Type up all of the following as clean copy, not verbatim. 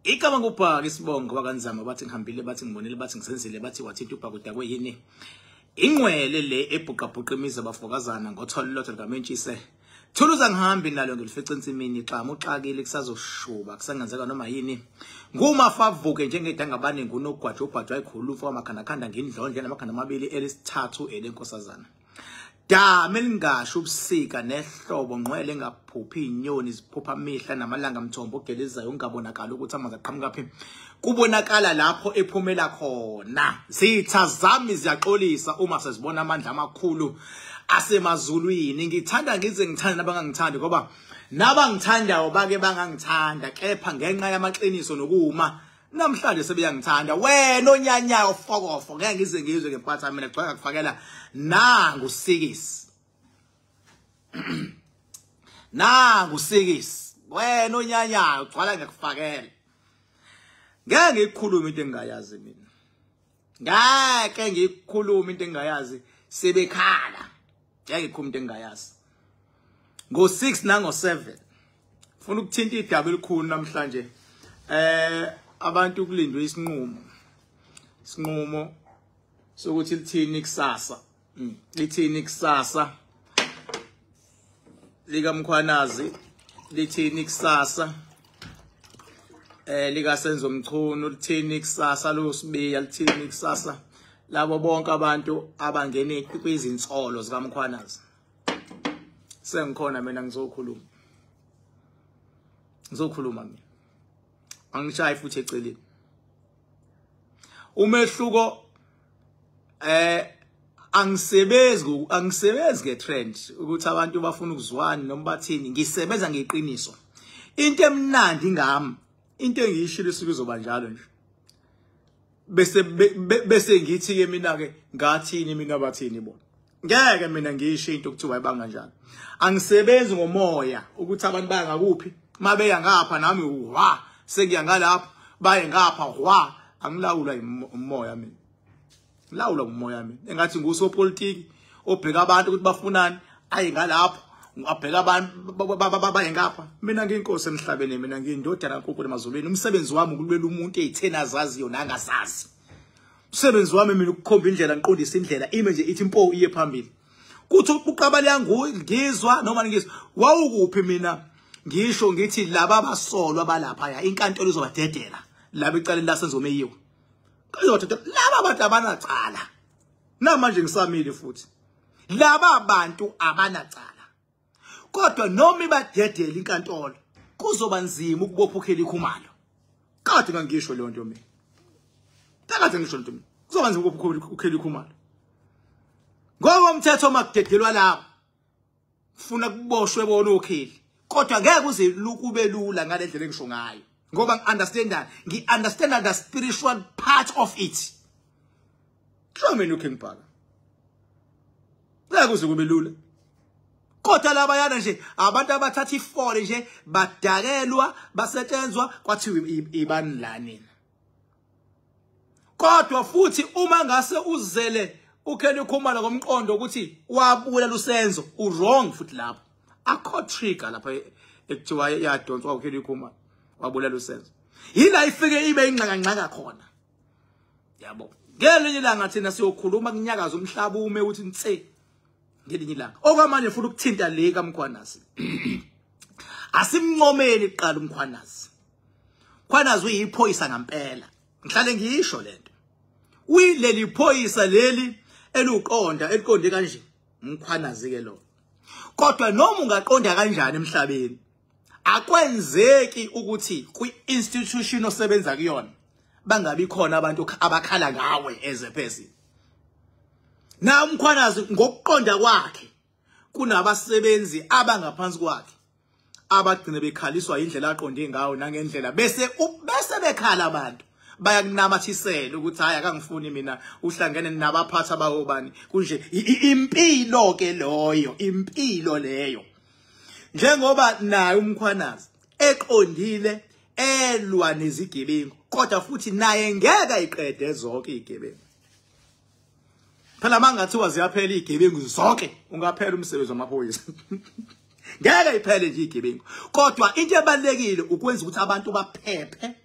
Igama ngubhaka isibongo wakanzama bathi ngihambile bathi ngibonile bathi ngisenzile bathi wathinta ubhaka udakwe yini. Ingqwele le ebhuqabhuqa imizi abafokazana ngotholo lotho likamentshise. Thuluza ngihambi nalo ngilifica ensimini xama uxakile kusazoshuba kusangenzeka noma yini. Ngumafavuke njengedanga abaningi unogwaja ubhajwa ayikhulu umfo wamakhandakhanda ngindlondle namakhanda amabili elisithathu elenkosazana. Dame elingasho ubusika nehlobo ngqwele engaphuphi inyoni ziphupha mihla namalanga mthombo ogelezayo ungabonakala ukuthi amanzi aqhamuka phi. Kubonakala lapho ephumela khona. Zitha zami ziyaxolisa uma sezibona amandla amakhulu asemazulwini. Ngithanda ngize ngithanda nabangangithandi ngoba nabangithandayo bake bangangithanda kepha ngenxa yamaqiniso nokuma namhlanje sebeyangithanda. Wena onyanyayo fokofo ngeke ngize ngizwe ngempatha mina gcwala ngakufakela nangu sikisi. Nangu sikisi. Wena onyanyayo gcwala ngakufakela. Ngeke ngikhulume into engingayazi mina. Ngeke ngikhulume into engingayazi sebekhala. Ngeke ngikhulume into engingayazi. Ngo6 nango 7. Ufuna ukuthinta idaba elikhulu namhlanje. Abantu kulindwe isinqumo. Isinqumo sokuthi lithini kusasa. Lithini kusasa lika Mkhwanazi, lithini kusasa lika Senzo Mchunu, lithini kusasa loSibiya, lithini kusasa labo bonke abantu abangene kwizinsolo zika Mkhwanazi. Sengikhona mina ngizokhuluma. Ngizokhuluma mina. Angishayi futhi eceleni. Umehluko angisebenzi ngetrend ukuthi abantu bafuna ukuzwana noma bathini, ngisebenza ngeqiniso. Into emnandi ngami, into engiyishilo isuke izoba njalo nje. Bese ngithi ke mina ke ngathini mina bathini bona. Ngeke mina ngisho into okuthiwa ayibanga njalo. Angisebenzi ngomoya ukuthi abantu baya ngakuphi, mabeya ngapha nami wa sengiya ngalapho baye ngapha wa angilawulwa umoya mina. Ngilawulwa umoya mina. Engathi ngusopolitiki obheka abantu ukuthi bafunani aye ngalapho, abheka abantu baye ngapha. Mina ngiyinkosi emhlabeni, mina ngiyindodana kaNkulunkulu emazulwini. Umsebenzi wami ukulwela umuntu ezitheni azaziyo nangazazi. Umsebenzi wami mina ukukhomba indlela, ngiqondise indlela ime nje ithi impo iye phambili. Kuthi uqaba ngizwa noma ngizwa wawukuphi mina ngisho ngithi laba abasolwa balapha ya inkantolo izobadedela laba icaleni laSenzo Meyiwa. Kuzodedela laba abantu abanacala. Namanje ngisamile futhi. Laba abantu abanacala. Kodwa noma ibadedela inkantolo kuzoba nzima ukubopha uKelly Khumalo. Kade ngangisho leyo nto mina. Kade ngisho nto mina. Kuzoba nzima ukubopha uKelly Khumalo. Ngokomthetho makudedelwa lapho funa kuboshwe bona uKelly. Kodwa ngeke kuze kube lula ngalendlela engisho ngayo. Ngoba ngi-understand, ngi-understand the spiritual part of it. Kusho mina uKing Bhaka. Ngeke kuze kube lula. Kodwa labayana nje abantu abathatha ifole nje badakelwa basetshenzwa kwathiwa ibani la nina. Kodwa futhi uma ngase uzele uKelly Khumalo ngomqondo ukuthi wabulala uSenzo, u-wrong futhi lapho. Akho trigger lapha ekuthiwa yadonswa uKelly Khumalo wabulala uSenzo. Yila ifike ibe ingxakangxaka khona. Yabo. Ngelinye ilanga thina siyokhuluma kunyakaza umhlaba ume uthi nse. Ngelinye ilanga. Okwamanje ufuna ukuthinta le kaMkhwanazi. Asimncomeli kuqala uMkhwanazi. Mkhwanazi uyiphoyisa ngempela. Ngihlale ngisho lento. Uyileli phoyisa leli eluqonda eliqonde kanje. Mkhwanazi ke lo. Kodwa noma ungaqonda kanjani emhlabeni akwenzeki ukuthi kwi-institution osebenza kuyona bangabi khona abantu abakhala ngawe as a person. Na uMkhwanazi ngokuqonda kwakhe kunabasebenzi abangaphansi kwakhe abagcine bekhaliswa indlela aqonde ngayo nangendlela bese bekhala abantu bayakunamathisela ukuthi hayi akangifuni mina uhlangene nabaphathi abawobani kunje. Impilo ke loyo, impilo leyo. Njengoba naye uMkhwanazi eqondile elwa nezigebengu kodwa futhi naye ngeke ayiqede zonke izigebengu. Phela mangathiwa ziyaphela izigebengu zonke ungaphela umsebenzi wamaphoyisa. Ngeke iphele nje izigebengu. Kodwa into ebalekile ukwenza ukuthi abantu baphephe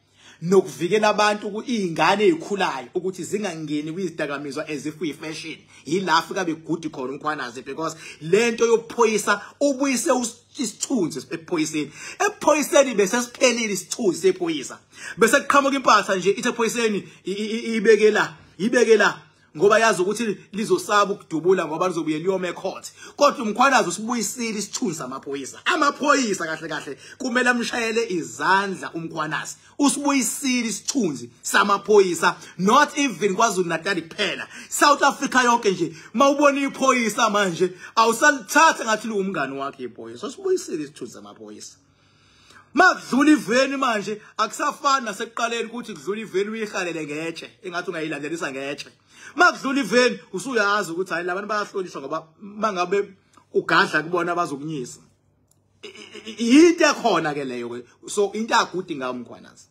Nokuvikela abantu, izingane ezikhulayo, ukuthi zingangeni kwizidakamizwa ezifuyi fashion. Yila afika begood khona uMkhwanazi, because lento yobuphoyisa, ubuyise isithunzi ephoyiseni. Ephoyiseni bese siphelile isithunzi sephoyisa, bese kuqhamuka impatha nje ithi ephoyiseni ibekela ibekela, ngoba yazi ukuthi lizosaba ukudubula ngoba lizobuye liyome ecourt. Kodwa uMkhwanazi usibuyisile isithunzi samaphoyisa. Amaphoyisa kahle kahle kumele amshayele izandla uMkhwanazi. Usibuyisile isithunzi samaphoyisa, not even KwaZulu Natal kuphela, South Africa yonke nje. Mawubona iphoyisa manje, awusalithatha ngathi liwumngani wakhe iphoyisa. Usibuyisile isithunzi samaphoyisa. Makudlula iveni manje, akusafani nasekuqaleni ukuthi kudlula iveni uyihalele ngetshe, engathi ungayilandelisa ngetshe. Makudlula iveni usuyazi ukuthi hayi, labantu bayahlonishwa, ngoba mangabe ugadla kubona bazokunyisa. Into ekhona ke leyo ke. So into agood ngawo uMkhwanazi,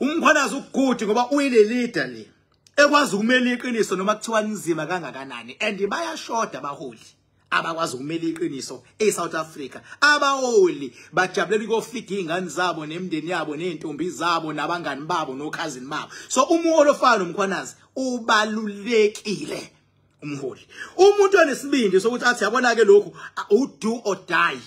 uMkhwanazi ugood ngoba uyile leader le ekwazi ukumela iqiniso noma kuthiwa nzima kangakanani, and bayashoda abaholi abakwazi ukumela iqiniso eSouth Africa. Abaholi bajabulela ukuyofika izingane zabo nemindeni yabo nezintombi zabo nabangani babo nokhazini babo. So umuholi ofana noMkhwanazi ubalulekile. Umholi, umuntu onesibindi sokuthi athi, yabona ke lokhu, u do or die,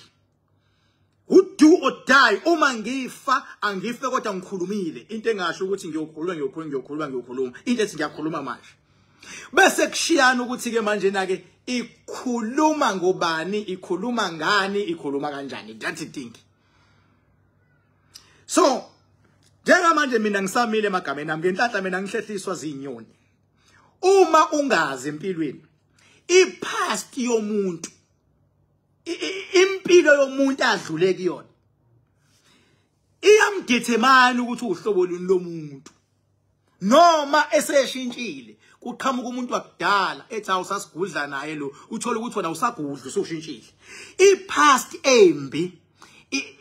u do or die. Uma ngifa angife, kodwa ngikhulumile into engasho ukuthi ngiyokhuluma, ngiyokhuluma, ngiyokhuluma, ngiyokhuluma into ethi ngiyakhuluma manje. Bese kushiyana ukuthi ke manje na ke ikhuluma ngobani, ikhuluma ngani, ikhuluma kanjani. That's the thing. So njengamanje mina ngisamile emagameni ami. Ngenhlanhla mina ngihlehliswa zinyoni. Uma ungazi empilweni, ipast yomuntu, impilo yomuntu adlule kuyona, iyamdetermine ukuthi uhlobo luni lomuntu. Noma eseshintshile, kuqhamuka umuntu wakudala ethi awusasigudla naye lo, uthola ukuthi wena usagudla, usushintshile. Ipast embi,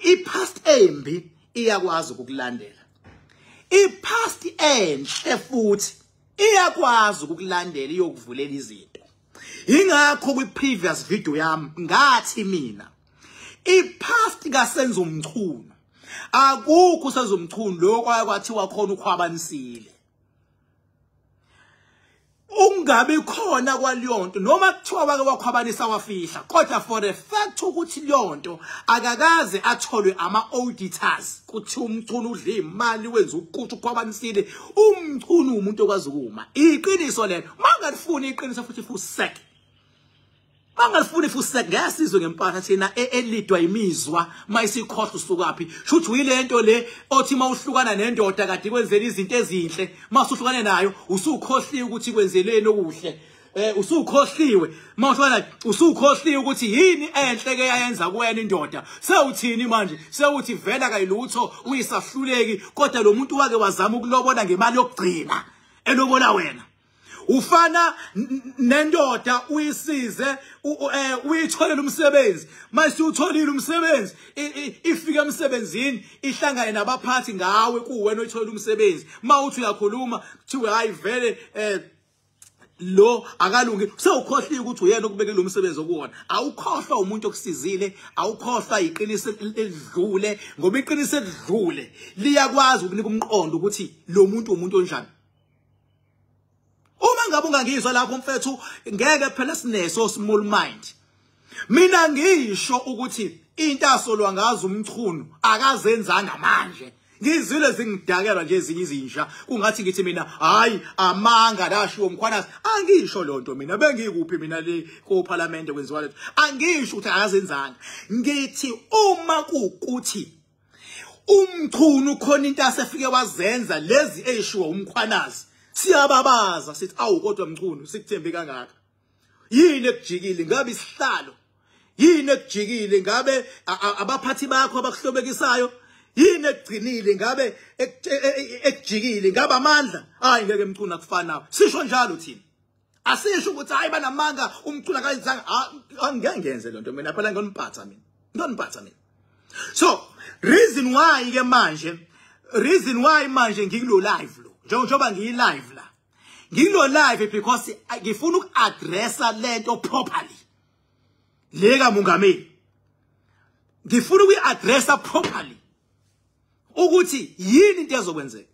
ipast embi iyakwazi ukukulandela. Ipast enhle futhi iyakwazi ukukulandela, iyokuvulela izinto. Ingakho kwi-previous video yami ngathi mina ipast kaSenzo Mchunu, akukho uSenzo Mchunu lokho kwathiwa khona ukhwabanisile. Ungabi khona kwaleyonto, noma kuthiwa wake wakhwabanisa wafihla, kodwa for the fact ukuthi leyonto akakaze atholwe ama-auditors kuthi uMchunu udle imali, wenza ukuthi ukhwabanisile. UMchunu umuntu okwazi ukuma iqiniso lelo. Mangalifuni iqiniso futhi fusek, bangalifuni fusek. Ngeke ngempahla thina elidwa imizwa mayisikhohlwa usukaphi. Shuthi uyilento le othi mawuhlukana nendoda kade kwenzela izinto ezinhle, masuhlukane nayo usukhohliwe ukuthi kwenzeleni okuhle. Usukhohliwe mawuhlukana, usukhohliwe ukuthi yini enhle ke yayenza kuwena indoda. Sewuthini manje? Sewuthi vela kayilutho, uyisahluleki. Kodwa lo muntu wake wazama ukulobola ngemali yokugcina elobola wena. Ufana nendoda uyisize uyitholele umsebenzi, mase utholile umsebenzi, ifika emsebenzini ihlangane nabaphathi ngawe, kuwena oyitholela umsebenzi. Mawuthi uyakhuluma kuthiwe hayi vele, lo akalungi. Sewukhohliwe ukuthi uyena okubekele umsebenzi okuwona. Awukhohlwa umuntu okusizile, awukhohlwa iqiniso elidlule, ngoba iqiniso elidlule liyakwazi ukunika umqondo ukuthi lo muntu umuntu onjani. Uma ngabe ungangizwa lapho mfethu, ngeke phela sineso small mind. Mina ngisho ukuthi into asolwa ngazo uMchunu akazenzanga. Manje ngizwile zingidakelwa nje ezinye izinja, kungathi ngithi mina hayi, amanga lashiwo uMkhwanazi. Angisho lonto mina. Bengikuphi mina le ko parliament kwenziwa letho? Angisho ukuthi akazenzanga. Ngithi uma kukuthi uMchunu khona into asefike wazenza lezi ezishiwo uMkhwanazi, siyababaza sithi awu kodwa Mchunu, sikuthembe kangaka, yini ekujikile? Ngabe isihlalo? Yini ekujikile? Ngabe abaphathi bakho abakuhlobekisayo? Yini ekugcinile? Ngabe ekujikile? Ngabe amandla? Hayi ngeke Mchunu, akufana. Sisho njalo thina. Asisho ukuthi hayi, banamanga, uMchunu akayenzanga. Angeke ngenze lonto mina phela, ngoniphatha mina, ngoniphatha mina. So reason why ke manje, reason why manje ngikulo live lo, njengoba ngiyi live la, ngikulo live because ngifuna uku-addressa lento properly le kamongameli. Ngifuna ukuyi-addressa properly. Ukuthi yini into ezokwenzeka?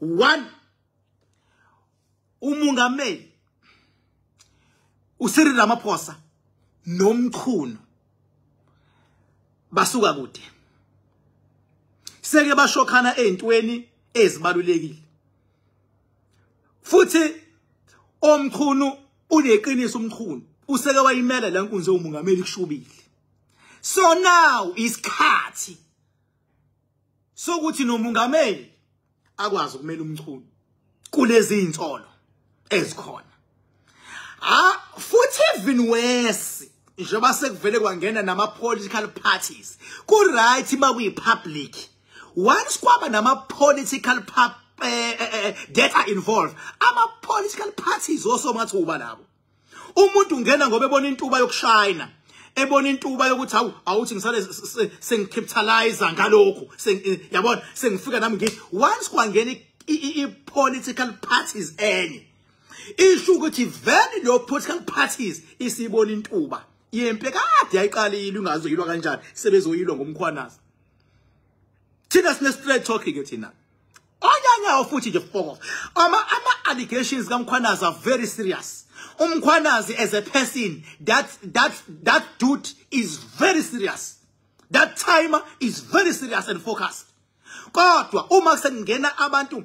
One, umongameli uCyril Ramaphosa noMchunu basuka kude. Seke bashokhana ezintweni ezibalulekile. Futhi oMchunu uneqiniso, uMchunu useke wayimela la nkunzi yomongameli kushubile. So now isikhathi sokuthi nomongameli akwazi ukumela uMchunu kulezi insolo ezikhona. Futhi even worse, njengoba sekuvele kwangena nama political parties, ku right makuyi public. Once kwaba nama political that are involved, ama political parties osomathuba labo. Umuntu ungena ngoba ebona intuba yokushayina, ebona intuba yokuthi hawu awuthi ngisale sengicapitalize ngalokho, yabona sengifika nami ngithi once kwangena i political parties enye, isho ukuthi vele lo political parties isibona intuba yempe kade yayiqalile ingazoyilwa kanjani, sebezoyilwa ngoMkhwanazi. Thina sine straight talking thina. Onyanyawo futhi nje fuck off. Ama allegations kaMkhwanazi are very serious. UMkhwanazi as a person, that dude is very serious. That timer is very serious and focused. Kodwa uma sekungena abantu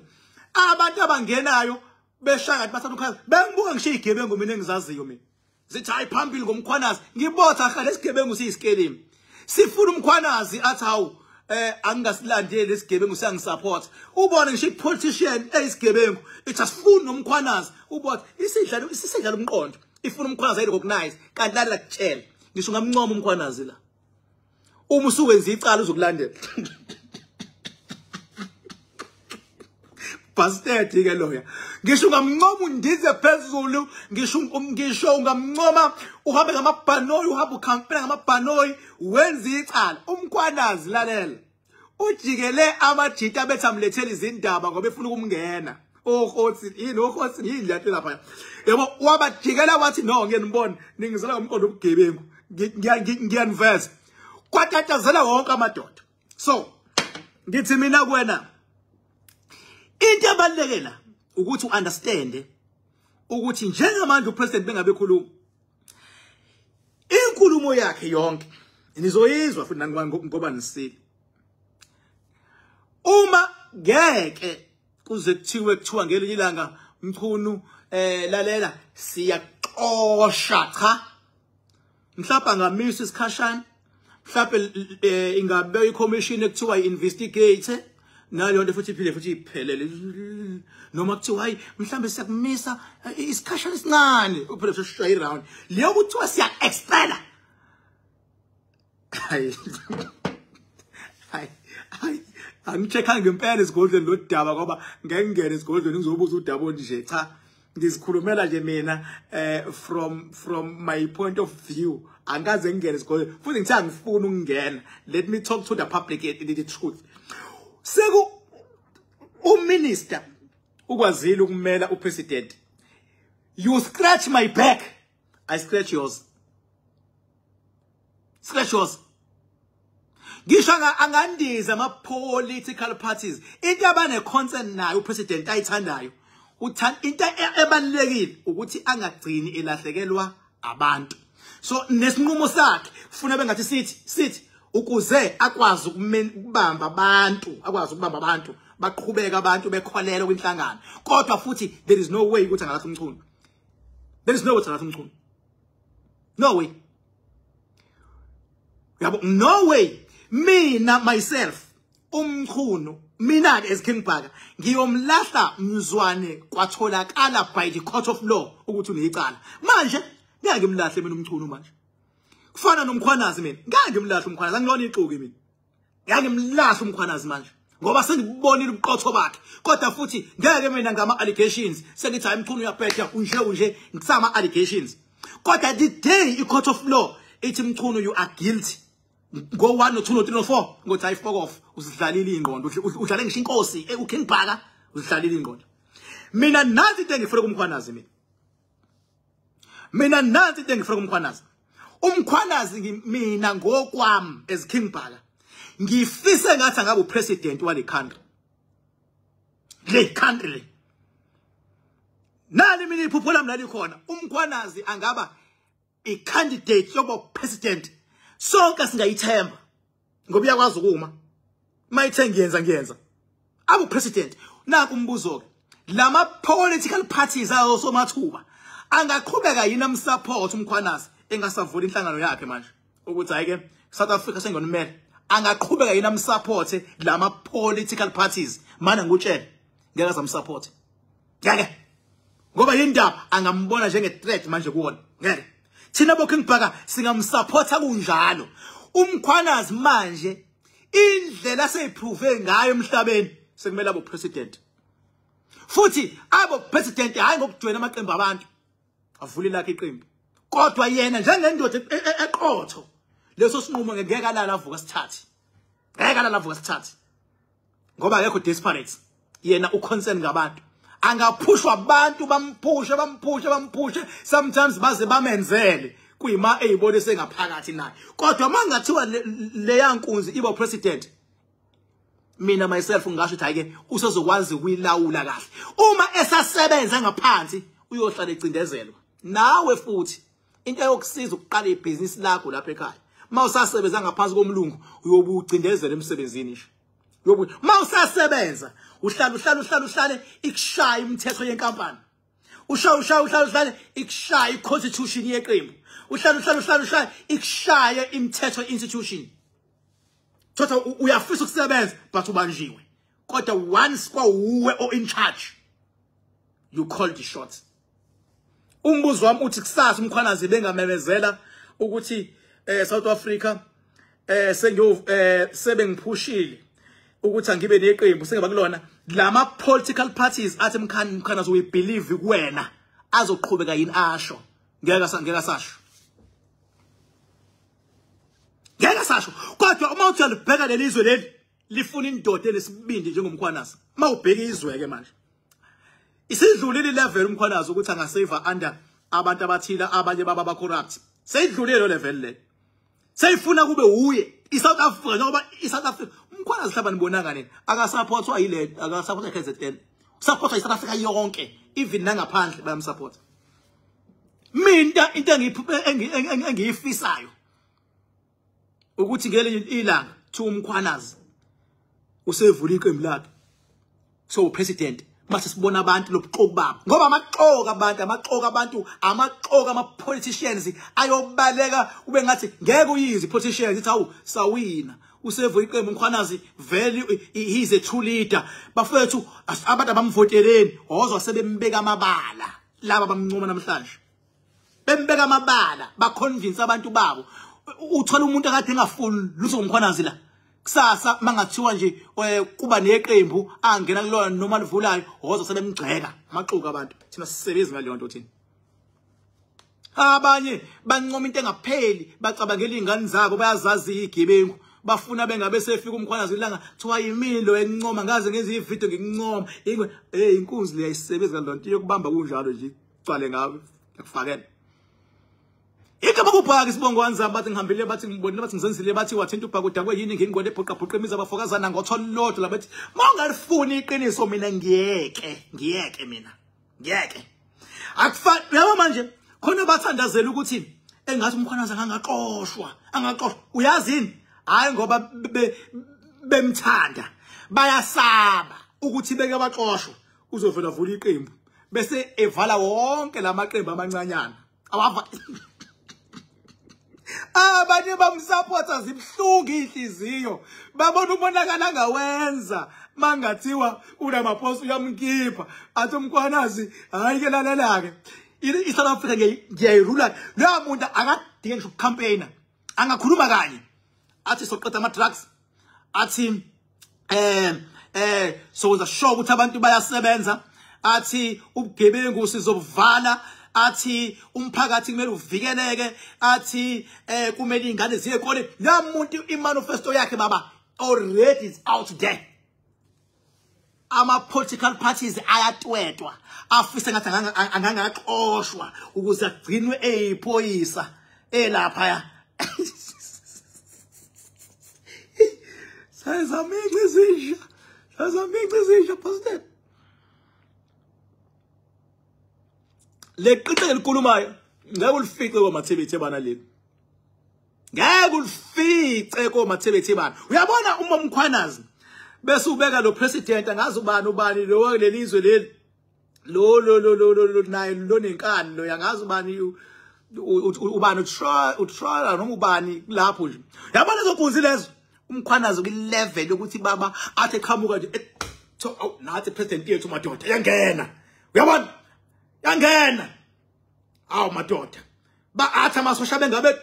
abangenayo beshaya ngathi bathatha uMkhwanazi, bengibuka ngisho igebengu mina engizaziyo mina. Zithi hayi phambili ngoMkhwanazi, ngibotha hle lesigebengu siyisikelimi. Sifuna uMkhwanazi athi hawu angingasilandeli lesigebengu siyangisupport. Ubone ngisho ipolitician eyisigebengu ithi asifuni noMkhwanazi, ubotha isidlala umqondo, ifuna uMkhwanazi ayirecognize kanti lalela kutshela. Ngisho ngamncoma uMkhwanazi la. Uma usuwenza icala uzokulandela. Bastard ke loya. Ngisho ungamncoma undize phezulu, ngisho ungamncoma uhambe ngamabhanoyi, uhambe ucampaign ngamabhanoyi, wenza icala. UMkhwanazi lalela. Ujikele amajita bethi amlethele izindaba ngoba efuna ukumngena. Okhotsi yini okhotsi yini lento lapha. Yebo wabajikela wathi no ngiyanibona ningizela ngomqondo obugebengu. Ngiyaniveza. Kwatatazela wonke amadoda. So ngithi mina kuwena into ebaluleke la ukuthi uunderstand ukuthi njengamanje upresident bengabe khuluma inkulumo yakhe yonke nizoyizwa futhi ngoba nisile. Uma ngeke kuze kuthiwe kuthiwa ngelinye ilanga Mchunu lalela siyaxosha, cha mhlawumbe angamisa isikhashana, mhlawumbe ingabe icommission ekuthiwa investigate naleyo nto futhi iphile futhi iphelele, noma kuthiwa hayi mhlambe siyakumisa isikhashana esincane uphele sishaya iround leyo kuthiwa siya expela. Hayi hayi hayi angicheckanga ngempela esigodlweni lo daba ngoba ngeke ngene esigodlweni ngizobuza udaba onje, cha ngizikhulumela nje mina from my point of view. Angikaze ngingene esigodlweni futhi ngithi angifuni ukungena. Let me talk to the public the truth. Seku uminister ukwazile ukumela upresident. You scratch my back, I scratch yours. Scratch yours. Ngisho angandiza ama political parties into abane concern nayo upresident ayithandayo, into ebalulekile ukuthi angagcini elahlekelwa abantu. So nesinqumo sakhe kufuna bengathi sithi ukuze akwazi ukubamba abantu, akwazi ukubamba abantu baqhubeka abantu bekholelwa kwinhlangano. Kodwa futhi there is no way ukuthi angalahla uMchunu. There is no way ukuthi angalahla uMchunu. No way. Yabo, no way. Mina myself uMchunu, mina as King Bhaka ngiyomlahla mzwane kwatholakala by the court of law ukuthi unecala. Manje ngeke ngimlahle mina uMchunu manje. Kufana noMkhwanazi mina. Ngeke ngimlahle uMkhwanazi, angilona ixuki mina. Ngeke ngimlahle uMkhwanazi manje ngoba sengibonile ubuqotho bakhe. Kodwa futhi ngeke mina ngama allegations sengithi hayi Mchunu uyabhedla unje ngisama allegations. Kodwa the day i court of law ithi Mchunu you are guilty, go 1 no 2 no 3 no 4 ngothi hayi fuck off, uzidlalile ingqondo, udlale ngisho inkosi uKing Bhaka uzidlalile ingqondo. Mina nansi into engifuna kuMkhwanazi mina. Mina nansi into engifuna kuMkhwanazi. UMkhwanazi mina ngokwami as King Bhaka Ngifise ngathi angabe upresident wale country. Le country le. Nali mina iphupho lami lalikhona, uMkhwanazi angaba i-candidate yokuba president. Sonke singayithemba ngoba uyakwazi ukuma. Mayithe ngiyenza ngiyenza. Abu president. Naku umbuzo ke. Lama political parties ayo somathuba angaqhubeka yini amsupport uMkhwanazi engasavula inhlangano yakhe manje ukuthi hayi ke South Africa sengonimele, angaqhubeka yini amsupport lama political parties? Mana ngikutshela ngeke azamsupport, ngeke, ngoba yindaba angambona njenge threat manje kuwona. Ngeke. Thina bo King Bhaka singamsupporta kunjalo. UMkhwanazi manje indlela aseyiprove ngayo emhlabeni sekumele abe president. Futhi abo president hayi ngokujoyina amaqembu abantu, avule lakhe iqembu. Kodwa yena njengendoda eqotho leso sinqumo ngeke alala avuka sithathe. Ngeke alala avuka sithathe. Ngoba akekho desperate. Yena uconcern ngabantu. Angaphushwa abantu bamphushe bamphushe bamphushe, sometimes baze bamenzele kuyima eyibone sengaphakathi naye. Kodwa mangathiwa leya nkunzi iba president, mina myself ngisho ukuthi hayi ke usezokwazi ukuyilawula kahle. Uma esasebenza ngaphansi uyohlala ecindezelwa. Nawe futhi into yokusiza ukuqala ibhizinisi lakho lapha ekhaya, mawusasebenza ngaphansi komlungu uyobe ucindezela emsebenzini nje. Yobe mawusasebenza uhlala uhlala uhlala uhlale ikushaya imithetho yenkampani. Ushaya ushaya uhlala uhlale ikushaya iconstitution yeqembu. Uhlala uhlala uhlala uhlale ikushaya imithetho institution. Thola uyafisa ukusebenza but ubanjiwe. Kodwa once kwawuwe o in charge, you call the shots. Umbuzo wami uthi kusasa uMkhwanazi bengamemezela ukuthi South Africa sengiyo sebengiphushile ukuthi angibe neqembu sengaba kulona lama political parties athi Mkhwanazi we believe kuwena, azoqhubeka yini asho? Ngeke ngeke sasho. Ngeke sasho. Kodwa uma uthi alibheka lelizwe leli lifuna indoda enesibindi njengoMkhwanazi. Uma ubheka izwe ke manje isidlulile level uMkhwanazi ukuthi angasave under abantu abathile abanye baba ba corrupt. Seyidlulile lo level le. Seyifuna kube uye iSouth Africa, ngoba iSouth Africa uMkhwanazi hlaba nibonanga nini akasupportwa yile, akasupportwa KZN, usupportwa iSouth Africa yonke, even nangaphandle bayamsupport. Mina into engiyifisayo ukuthi ngelinye ilanga thi uMkhwanazi usevula iqembu lakhe so president, mase sibona abantu lobuxoki babo, ngoba amaxoki abantu, amaxoki abantu, amaxoki ama politicians ayobaleka ube ngathi ngeke uyizi politicians ithi awu sawina usevula iqembu uMkhwanazi, vele he is a true leader. Bafethu abantu abamvoteleni ozwa sebembeka amabala laba bamncoma namhlanje, bembeka amabala baconvince abantu babo. Uthola umuntu akade engafuni lutho ngoMkhwanazi la, kusasa mangathiwa nje kuba neqembu angena kulona noma livulayo wozo sebemgxeka amaxuku abantu. Thina sisebenzi ngaleyo nto thina. Abanye bancoma into engapheli, bacabangela izingane zabo, bayazazi igebengu, bafuna bengabe sefika uMkhwanazi ilanga kuthiwa yimini lo encoma, ngaze ngenze ivideo ngincoma. Hey, inkunzi le ayisebenzi ngaleyo nto, iyokubamba kunjalo nje icwale ngawe ngikufakela. Igama kubhaka isibongo wanzama bathi ngihambile, bathi ngibonile, bathi ngizenzile, bathi wathinta ubhaka udakwe yini ngingwele ebhuqa bhuqa imizi abafokazana ngothola lodwa labathi mawungalifuni iqiniso mina ngiyeke, ngiyeke mina. Ngiyeke. Akufani yabo manje khona bathandazela ukuthi engathi uMkhwanazi angaxoshwa, angaxoshwa. Uyazini? Hayi ngoba bemthanda. Bayasaba ukuthi beke baxoshwa uzovela vula iqembu bese evala wonke lamaqembu amancanyana. Awava abanye bamsupporta zibhlungu inhliziyo, babona umonakala angawenza mangathiwa uRamaphosa uyamkhipha athi uMkhwanazi hayi ke lalela ke iSouth Africa ngiyayirula. Loya muntu akadinge ngisho ukucampaigna, angakhuluma kanye athi soqeda ama drugs, athi sowenza sure ukuthi abantu bayasebenza, athi ubugebengu sizobuvala, athi umphakathi kumele uvikeleke, athi kumele ingane ziye ekoleni. La muntu imanifesto yakhe baba already is out there. Ama political parties ayatwetwa, afise ngathi angangaxoshwa ukuze agcinwe eyiphoyisa elapha. Sazaminca izinja. Sazaminca izinja president. Leqinto elikhulumayo ngeke ulifice komathebethe bana leli. Ngeke ulifice komathebethe bana. Uyabona uma uMkhwanazi bese ubeka lo president angazi ubani ubani lo lelizwe leli. Lo lo lo lo lo naye lo nenkani lo yangazi ubani ubani uTrola noma ubani lapho nje. Yabona lezo lezo uMkhwanazi ku level yokuthi baba athi eqhamuka nje nathi president yethu madoda yangena. Uyabona? Yangena. Awu madoda. Ba athi amasosha bengabe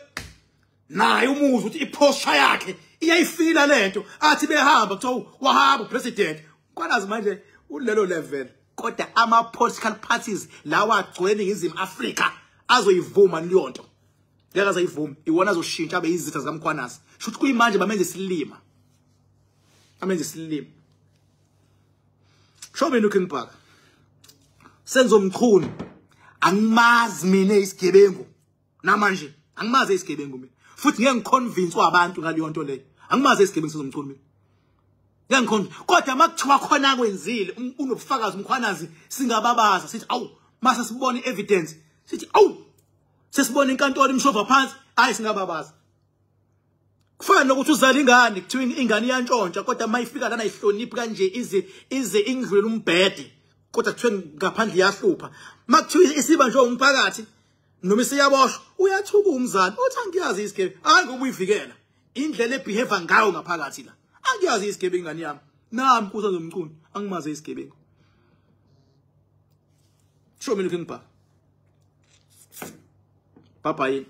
naye umuzi ukuthi iposture yakhe iyayifila lento athi behamba kuthiwa wahamba president. Mkhwanazi manje ulelo level. Kodwa ama political parties lawa agcwele eNingizimu Afrika azoyivuma leyo nto. Ngeke azayivuma. Iwona azoshintsha abe izitha zikaMkhwanazi. Shuthi kuyimanje bamenze isilima. Amenze isilima. Show me looking back. Senzo Mchunu angimazi mina isigebengu. Namanje angimazi isigebengu mina. Futhi ngeke ngiconvince abantu ngaleyo nto leyo. Angimazi isigebengu Senzo Mchunu mina. Ngeke ngiconvince. Kodwa makuthiwa khona kwenzile unobufakazi uMkhwanazi singababaza sithi awu mase sibone evidence sithi awu sesibona inkantolo imshova phansi hayi singababaza. Kufana nokuthi uzala ingane kuthiwa ingane iyantshontsha kodwa mayifika lana ihloniphi kanje ize indlule umbhede kodwa kuthiwa ngaphandle iyahlupha. Makuthiwa isiba nje umphakathi noma isiyaboshwa uyathuka umzali uthi angiyazi isigebengu hayi ngoba uyivikela indlela ebehave ngayo ngaphakathi la angiyazi isigebengu ingane yami nami kuSenzo Mchunu angimazi isigebengu. Show me looking back. Bye bye.